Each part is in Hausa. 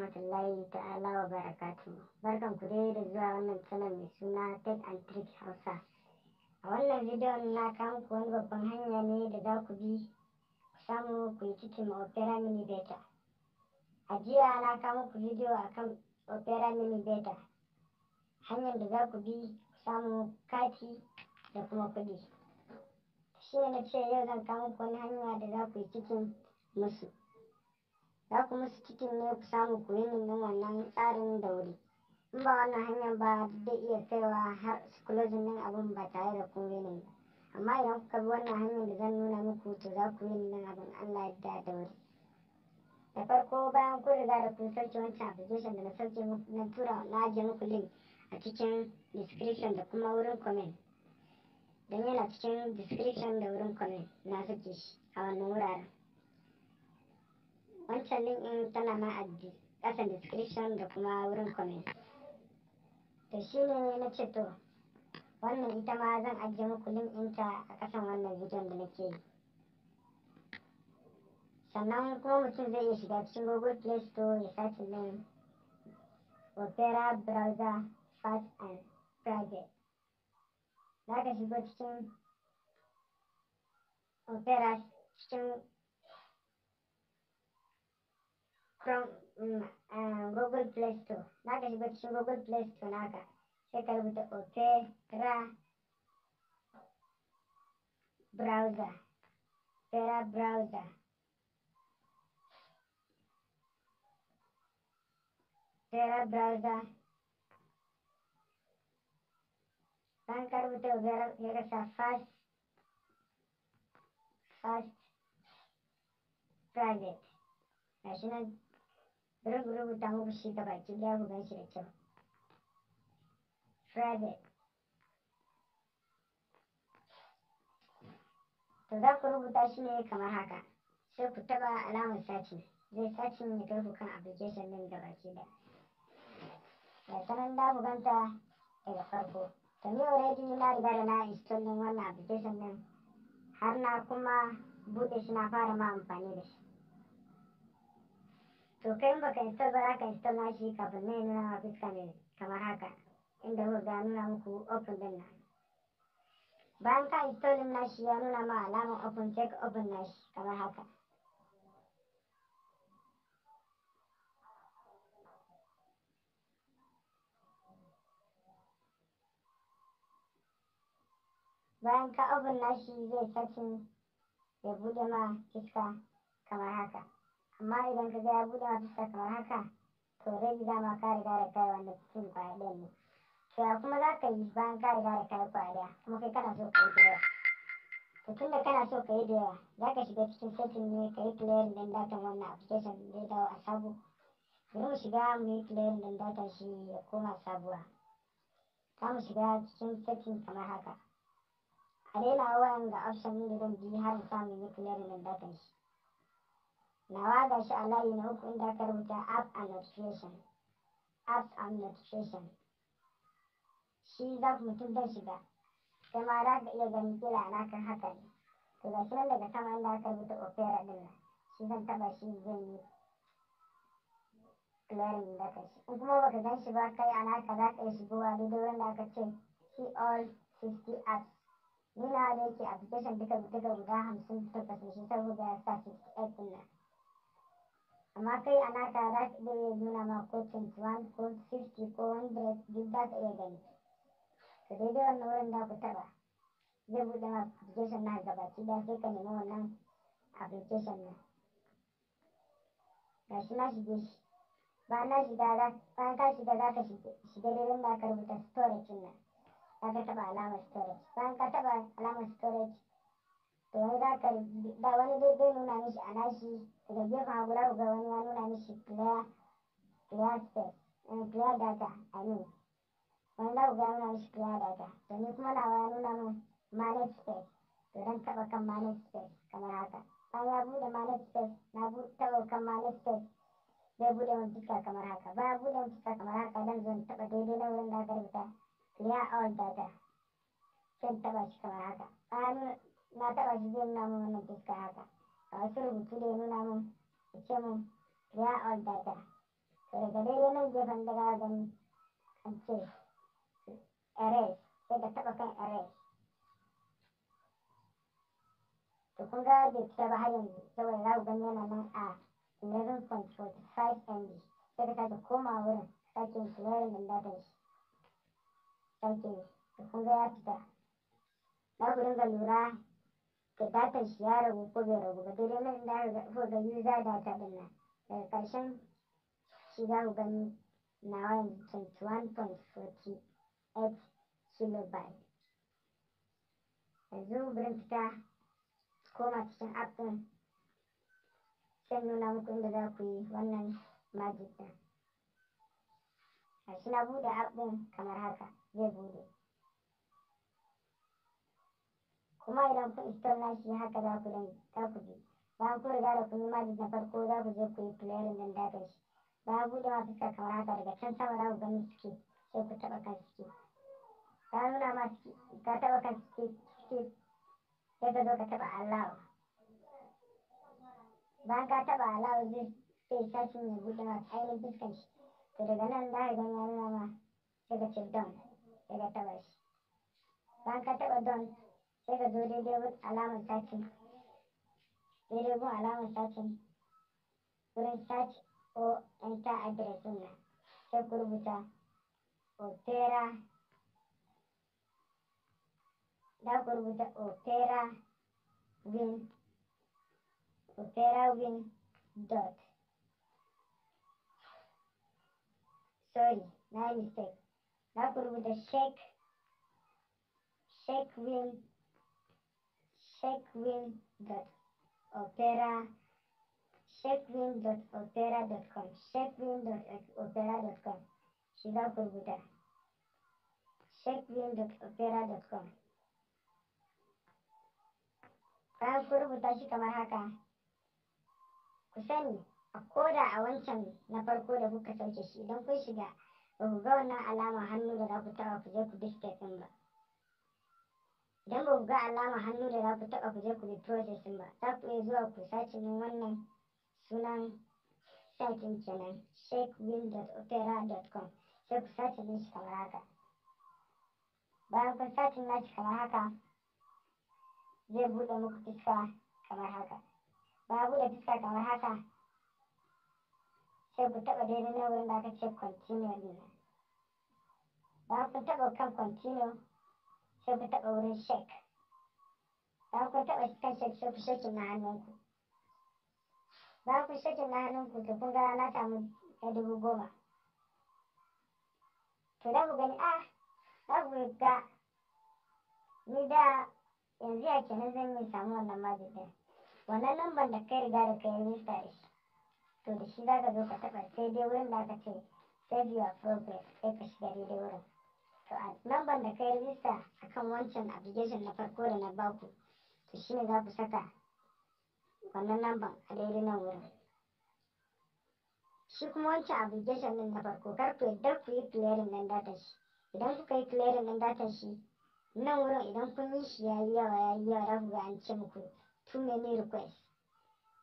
Rahmatullahi ta'ala wa barakatuhu. Barkan ku dai da zuwa wannan channel mai suna Tech and Trick Hausa. A wannan bidiyon na kawo muku wani babban hanya ne da za ku bi ku samu ku yi cikin Opera Mini Beta. A jiya na kawo muku bidiyo akan Opera Mini Beta, hanyar da za ku bi ku samu kati da kuma kuɗi. Shi ne na ce yau zan kawo muku wani hanya da za ku yi cikin musu. Za ku musu cikin ne ku samu ku yi ɗin wannan tsarin da wuri. In ba wannan hanyar ba, zai iya kaiwa har su closing ɗin abun ba tare da kun winning ba. Amma idan kuka bi wannan hanyar da zan nuna muku, to za ku winning ɗin abun Allah yadda da wuri. Da farko, bayan kun riga da kun sauke wancan application da na sauke muku, na tura, na ajiye muku link a cikin description da kuma wurin comment. Don yana cikin description da wurin comment na sake shi a wannan wuraren. Wancan link ɗin tana nan a ƙasan description da kuma wurin comment. To shi ne na ce, to wannan ita ma zan ajiye muku link ɗinta a ƙasan wannan bidiyon da nake yi. Sannan kuma mutum zai iya shiga cikin Google Play Store ya search ɗin Opera Browser Fast and Private. Za ka shigo cikin Opera, cikin Chrome, Google Play Store. Za ka shiga cikin Google Play Store naka, sai ka rubuta Opera Browser, Opera Browser. Opera Browser. Bayan ka rubuta Opera, sai ka sa fast private. Gashi nan, bari ku rubuta muku shi gabaki ɗaya ku gan shi da kyau. Private. To za ku rubuta shi ne kamar haka. Sai ku taɓa alamar searching. Zai searching ya kai ku kan application ɗin gabaki ɗaya. Ga ta nan, za ku ganta daga farko. To ni already na riga da na install ɗin wannan application ɗin, har na kuma buɗe shi, na fara ma amfani da shi. To kai in baka install ba, za ka install nashi kafin nan ya nuna ma fuska mai kamar haka, inda kuka ga nuna muku open ɗin nan. Bayan ka install ɗin nashi, ya nuna ma alamar open, sai ka open nashi kamar haka. Bayan ka open nashi, zai searching ya buɗe ma fuska kamar haka. Amma idan ka ga ya buɗe ma fuska kamar haka, to already dama ka riga da kai wannan cikin kwaya ɗayan ne. To ya kuma za ka yi bayan ka riga da kai kwaya ɗaya, kuma kai kana so ka yi da yawa? To tunda kana so ka yi da yawa, za ka shiga cikin setting ne ka yi clearing ɗin datan wannan application, zai dawo a sabo. Bari mu shiga mu yi clearing ɗin datan shi ya koma sabuwa. Za mu shiga cikin setting kamar haka. A dai nawa wayan, ga option ɗin da zan bi har in samu in yi clearing ɗin datan shi. Nawa ga shi a layi na uku inda aka rubuta app and notification. Apps and notification. Shi za ku mutum zai shiga. Kai ma za ka iya ganin kila a naka haka ne. To ga shi nan daga sama inda aka rubuta Opera ɗin nan. Shi zan taɓa shi, zan yi clearing ɗin datan shi. In kuma baka gan shi ba kai a naka, za ka iya shigowa daidai wurin da aka ce see all 60 apps. Ni nawa da yake application duka duka guda 58 ne, shi saboda ya sa 68 ɗin nan. Amma kai a naka za ka iya nuna ma ko 21 ko 50 ko 100, duk za ka iya gani. To daidai wannan wurin da ku taɓa, zai buɗe ma application naka gabaki ɗaya, sai ka nemi wannan application ɗin. Ga shi na shige shi. Bayan na shiga, bayan ka shiga, za ka shiga daidai inda aka rubuta storage ɗin nan. Za ka taɓa alamar storage. Bayan ka taɓa alamar storage, to wani za ka da wani dai zai nuna mishi a nashi daga gefen hagu, za ku ga wani ya nuna mishi clear space, clear data, I mean. Wani za ku ga ya nuna mishi clear data. To ni kuma nawa ya nuna min manage space. To zan taɓa kan manage space kamar haka. Bayan ya buɗe manage space, na taɓa kan manage space, zai buɗe min fuska kamar haka. Bayan ya buɗe min fuska kamar haka, zan zo in taɓa daidai na wurin da aka rubuta clear all data. Sai in taɓa shi kamar haka. Bayan na taɓa shi, zai nuna min wannan fuska haka. Ga wasu rubutu da ya nuna min, ya ce min clear all data. To daga daidai nan gefen da za gani an ce erase, sai ka taɓa kan erase. To kun ga bai fita ba har yanzu, saboda za ku gani yana nan a 11.45 MB. Sai ka sake komawa wurin, sake yin clearing ɗin datan shi, sake yi. To kun ga ya fita. Za ku dinga lura da datan shi ya ragu ko bai ragu ba. Daidai nan inda aka kuka ga user data ɗin nan, daga ƙarshen shi za ku gani nawa yanzu 21.48 kilobyte. Yanzu bari in fita, koma cikin app ɗin, sai nuna muku inda za ku yi wannan magic ɗin. Gashi na buɗe app ɗin kamar haka, zai buɗe. Kuma idan kun install nashi, haka za ku bi. Bayan kun riga da kun yi magic na farko, za ku je ku yi clearing ɗin datan shi. Bayan buɗe ma fuska kamar haka, daga can sama za ku gani skip, sai ku taɓa kan skip. Ta nuna ma skip, ka taɓa kan skip, skip, sai ka zo ka taɓa allow. Bayan ka taɓa allow, zai sai searching ya buɗe ma ainihin fuskan shi. To daga nan za ka gani ya nuna ma, sai ka ce done, sai ka taɓa shi. Bayan ka taɓa done, sai ka zo daidai wurin alamar searching, daidai gun alamar searching, wurin search or enter address ɗin nan, sai ku rubuta Opera. Za ku rubuta Opera Win, Opera Win dot, sorry, na yi mistake, za ku rubuta shake, shake win, shakewin dot opera, shakewin.opera.com, shakewin.opera.com shi za ku rubuta, shakewin.opera.com. Bayan kun rubuta shi kamar haka, ku sani a koda a wancan na farko da kuka sauke shi, idan kun shiga ba ku ga wannan alama hannu da za ku taɓa ku je ku bi step ɗin ba, idan ba ku ga alama hannu da za ku taɓa ku je ku bi process ɗin ba, za ku iya zuwa ku searching wannan sunan site ɗin kenan, shakewin.opera.com, sai ku searching ɗin shi kamar haka. Bayan kun searching nashi kamar haka, zai buɗe muku fuska kamar haka. Bayan buɗe fuska kamar haka, sai ku taɓa daidai na wurin da aka ce continue ɗin nan. Bayan kun taɓa kan continue, sai ku taɓa wurin shake. Bayan kun taɓa kan shake, sai ku shaking na hannunku. Bayan kun shaking na hannunku, to kun ga na samu na 10,000. To da ku gani, a za ku ga ni da yanzu ya kenan zan yi samu wannan magic ɗin. Wannan lambar da kai riga da kai rijista da shi, to da shi za ka zo ka taɓa sai dai wurin da aka ce save your progress, sai ka shiga daidai wurin. To a lambar da kai rijista akan wancan application na farko da na baku, to shine za ku saka wannan lambar a daidai nan wurin. Shi kuma wancan application din na farko, kar ku yadda ku yi clearing ɗin data shi. Idan kuka yi clearing ɗin data shi, nan wurin idan kun yi shi yayi yawa, yayi yawa, za ku ga an ce muku too many requests.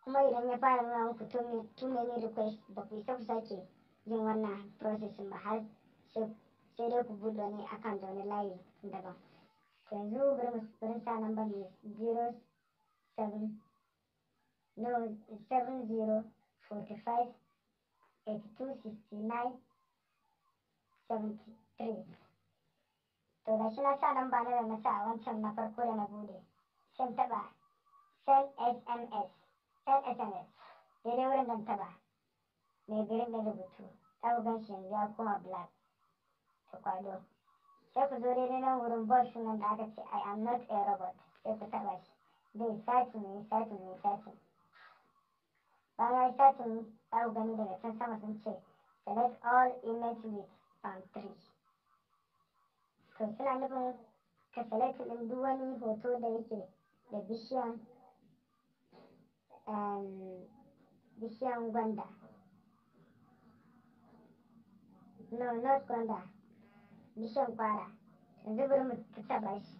Kuma idan ya fara nuna muku too many requests, ba ku isa ku sake yin wannan processing ba, har sai dai ku buɗe wani account da wani layi daban. To yanzu bari mu bari sa number mai 07, no, 70 45 82 69 73. To gashi na sa namba na da na sa a wancan na farko da na bude, sai taɓa send SMS, send SMS. Daidai wurin dan taɓa mai green da rubutu, za ku gan shi yanzu ya koma black ta kwado. Sai ku zo daidai nan wurin box nan da aka ce "I am not a robot", sai ku taɓa shi. Zai searching, yi searching, yi searching. Bayan ya yi searching, za ku gani daga can sama sun ce select all image with palm tree. To suna nufin ka select ɗin duk wani hoto da yake da bishiyan gwanda, no, not gwanda, bishiyan kwara. Yanzu bari mu taɓa shi.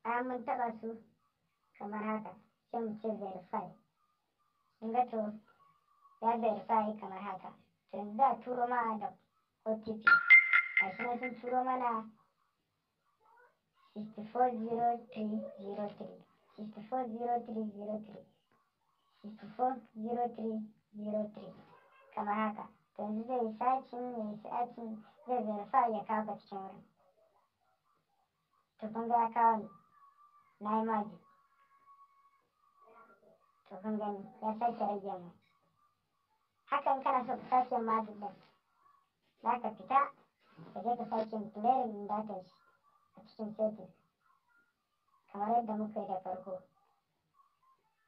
Bayan mun taɓa su Kamar haka, sai mu ce verify. Kun ga, to ya verify kamar haka. To yanzu za a turo mana da OTP. Gashi nan sun turo mana 640303, 640303, 640303, kamar haka. To yanzu zai yi searching, ya yi searching, zai verify ya kawo ka cikin wurin. To kun ga ya kawo ni, na yi magic. To kun gani, ya sake rage mu. Hakan kana so ka sake magic din, za ka fita ka je ka sake clearing din datan shi a cikin setting kamar yadda muka yi da farko.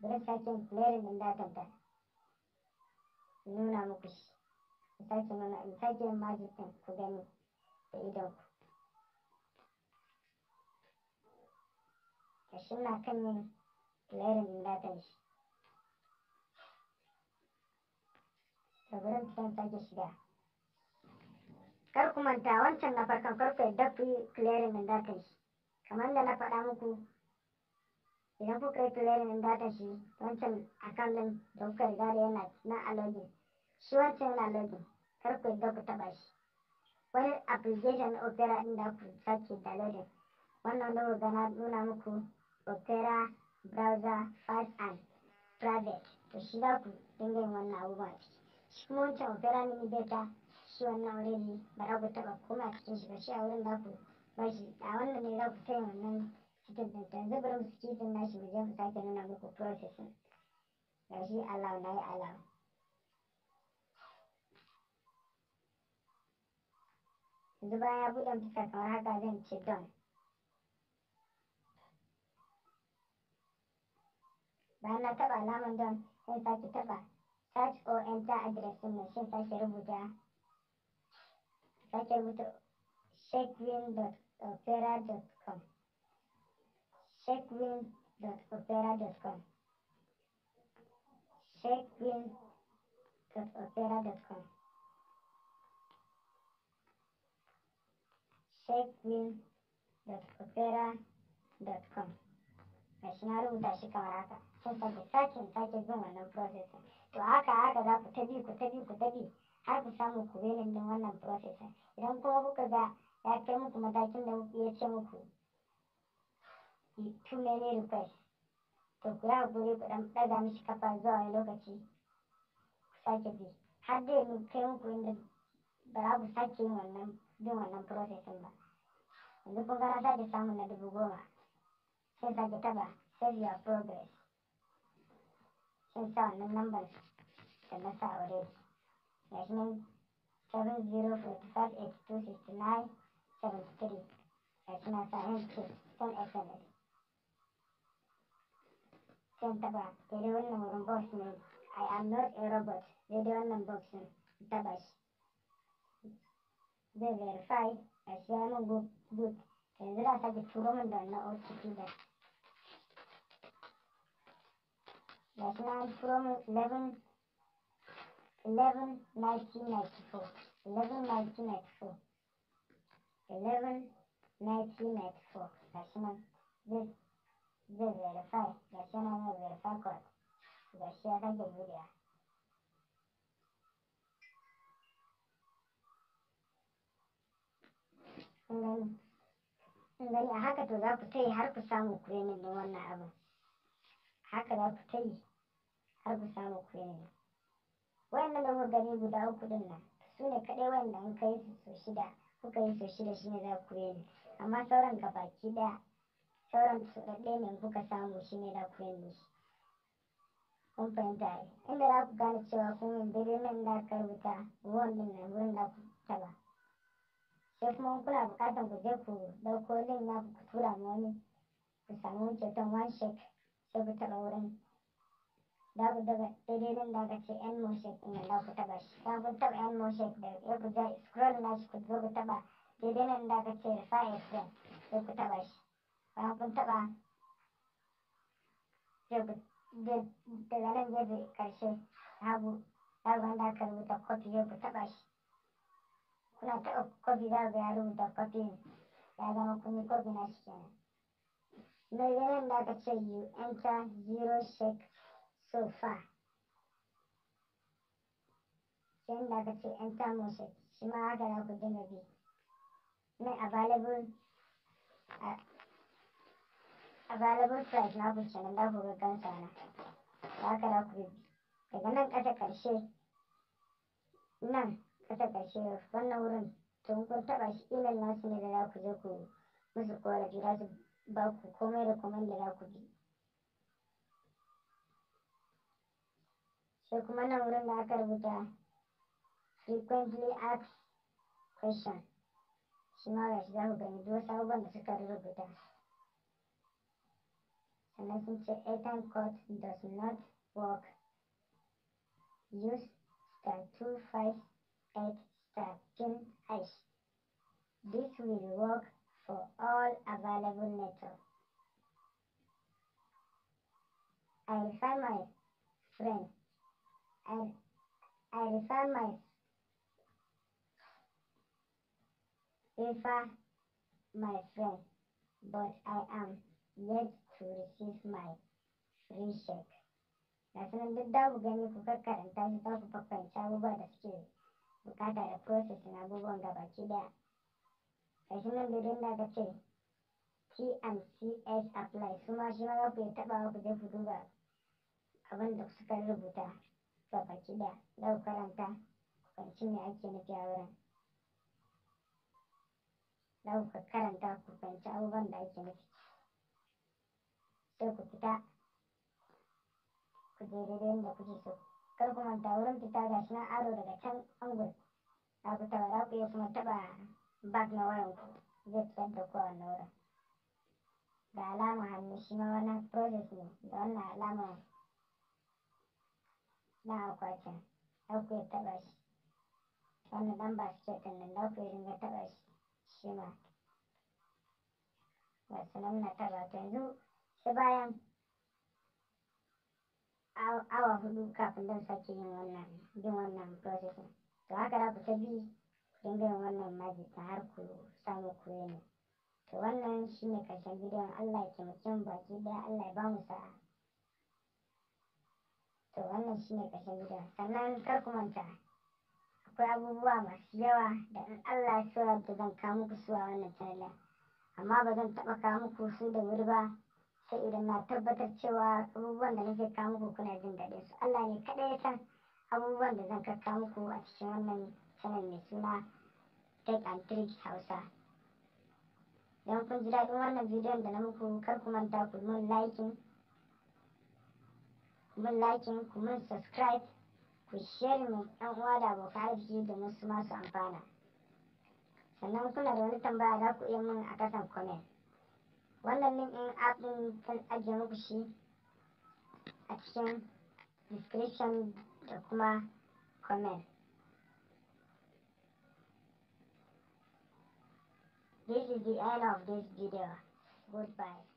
Bari sake clearing din datan ta nuna muku shi, in sake nuna, in sake yin magic din ku gani da idon ku. Gashi ina kan yin clearing din datan shi. To bari in fita in sake shiga. Kar ku manta wancan na farkon, kar ku yadda ku yi clearing din datan shi. Kamar da na faɗa muku, idan kuka yi clearing din datan shi, wancan account din da kuka riga da yana na a login, shi wancan yana login, kar ku yadda ku taɓa shi. Wani application na Opera din da ku sake downloading, wannan da kuka na nuna muku, Opera Browser Fast and Private, to shi za ku dinga yin wannan abubuwan a ciki. Shi kuma wancan Opera Mini Beta, shi wannan already ba za ku taɓa komai a cikin shi ba. Shi a wurin za ku bar shi, a wannan ne za ku ta yin wannan setting din. To yanzu bari mu skipping nashi, mu je mu sake nuna muku processing. Gashi allow, na yi allow. Yanzu bayan ya buɗe fuska kamar haka, zan ce done. Bayan na taɓa alaman done, zan sake taɓa search or enter address ɗin nan, sai sake rubuta shakewin.opera.com, shakewin.opera.com, shakewin.opera.com, shakewin.opera.com. Gashi na rubuta shi kamar haka. Sai sake sake sake bin wannan process. To haka haka za ku ta bi, ku ta bi, ku ta bi har ku samu ku winning din wannan process. Idan kuma kuka ga ya kai muku matakin da ya ce muku too many requests, to ku yi hakuri, ku dan ɗaga mishi kafa zuwa wani lokaci, ku sake bi har dai mu kai muku inda ba za ku sake yin wannan bin wannan process ba. Yanzu kun ga na sake samun na 10,000. Sai sake taba save your progress, sai sa wannan number da na sa already. Gashi nan 7045826973. Gashi na sa NK send SMS. Sai taba daidai wannan wurin box ne, "I am not a robot", daidai wannan box ɗin, taba shi, zai verify. Gashi ya min good. Yanzu za sake turo min da wannan OTP da gashi na turo min, 11 11 1994, 11 1994, 11 1994. Gashi nan zai verify. Gashi yana yin verify code. Gashi ya sake buɗewa. Kun gani, kun gani. A haka to za ku ta yi har ku samu ku yi din wannan abin. Haka za ku ta yi har ku samu ku yi. Wayannan da kuka gani guda uku din nan, su ne kaɗai wayanda in ka yi su sau shida, kuka yi sau shida, shine za ku yi. Amma sauran gabaki ɗaya, sauran su ɗaɗɗaya ne, in kuka samu shine za ku yi shi. Kun fahimta ai? Inda za ku gane cewa kun yi daidai, nan da aka rubuta won din nan, wurin da ku taɓa. Sai kuma in kuna buƙatar ku je ku ɗauko link naku ku tura ma wani ku samu kyautan one shake, sai ku taɓa wurin da ku daga daidai nan da aka ce earn more shake ɗin nan, da ku taɓa shi. Bayan kun taɓa earn more shake da ya ku ja scroll nashi, ku zo ku taɓa daidai nan da aka ce refer a friend, sai ku taɓa shi. Bayan kun taɓa, sai ku daga nan gefe ƙarshe hagu, za ku ga inda aka rubuta copy, sai ku taɓa shi. Kuna taɓa copy, za ku ga ya rubuta copy, ya zama kun yi copy na shi kenan. Na nan da aka ce "You enter zero shek so far", sai inda aka ce "Enter more shek", shi ma haka za ku dinga bi. Nan available price naku kenan, za ku ga gansa nan. Haka za ku bi daga nan ƙasa ƙarshe, nan ƙasa ƙarshe wannan wurin. To, in kun taɓa shi, email nasu ne da za ku je ku musu ƙorafi, za su ba ku komai da komai da za ku bi. Sai kuma nan wurin da aka rubuta "Frequently asked question", shi ma ga shi za ku gani duk wasu abubuwan da suka rubuta. Sannan sun ce "Airtime code does not work. Use *258*PIN#. This will work for all available network. I refer my friend. I refer my friend, but I am yet to receive my free shek." Ga su nan duk za ku gani, ku karanta shi, za ku fahimci abubuwa da suke bukata da process na abubuwan gabaki daya. Gashi nan daidai inda aka ce "T&CS apply", su ma shi ma za ku iya taɓawa ku je ku duba abin da suka rubuta gabaki daya. Za ku karanta ku fahimci me ake nufi a wurin. Za ku karanta ku fahimci abubuwan da ake nufi. Sai ku fita ku je daidai inda kuke so. Kar ku manta, wurin fita gashi nan arrow daga can angle za ku taɓa. Za ku iya kuma taɓa back na wayan ku, zai fitar da ku a wannan wurin. Ga alamar hannu, shi ma wannan process ne. Da wannan alamar na akwatin, za ku iya taɓa shi. Wannan ɗan basket ɗin nan za ku iya dinga taɓa shi shi ma. Ga su nan na taɓa. To, yanzu sai bayan awa 4 kafin zan sake yin wannan bin wannan processing. To, haka za ku ta bi ku dinga yin wannan magic har ku samu ku yi. To, wannan shine karshen bidiyon. Allah ya taimake mu baki ɗaya, Allah ya bamu sa'a. To, wannan shine karshen bidiyon. Sannan kar ku manta, akwai abubuwa masu yawa da in Allah ya so yadda zan kawo muku su a wannan channel, amma ba zan taɓa kawo muku su da wuri ba sai idan na tabbatar cewa abubuwan da nake kawo muku kuna jin daɗin su. Allah ne kaɗai ya san abubuwan da zan kakkawo muku a cikin wannan channel mai suna Tech and Trick Hausa. Idan kun ji daɗin wannan bidiyon da na muku, kar ku manta ku mun liking, ku mun liking, ku mun subscribe, ku share mu ɗan uwa da abokan arziki domin su ma su amfana. Sannan kuna da wani tambaya, za ku iya mun a kasan comment. Wannan link ɗin app ɗin zan ajiye muku shi a cikin description da kuma comment. This is the end of this video. Goodbye.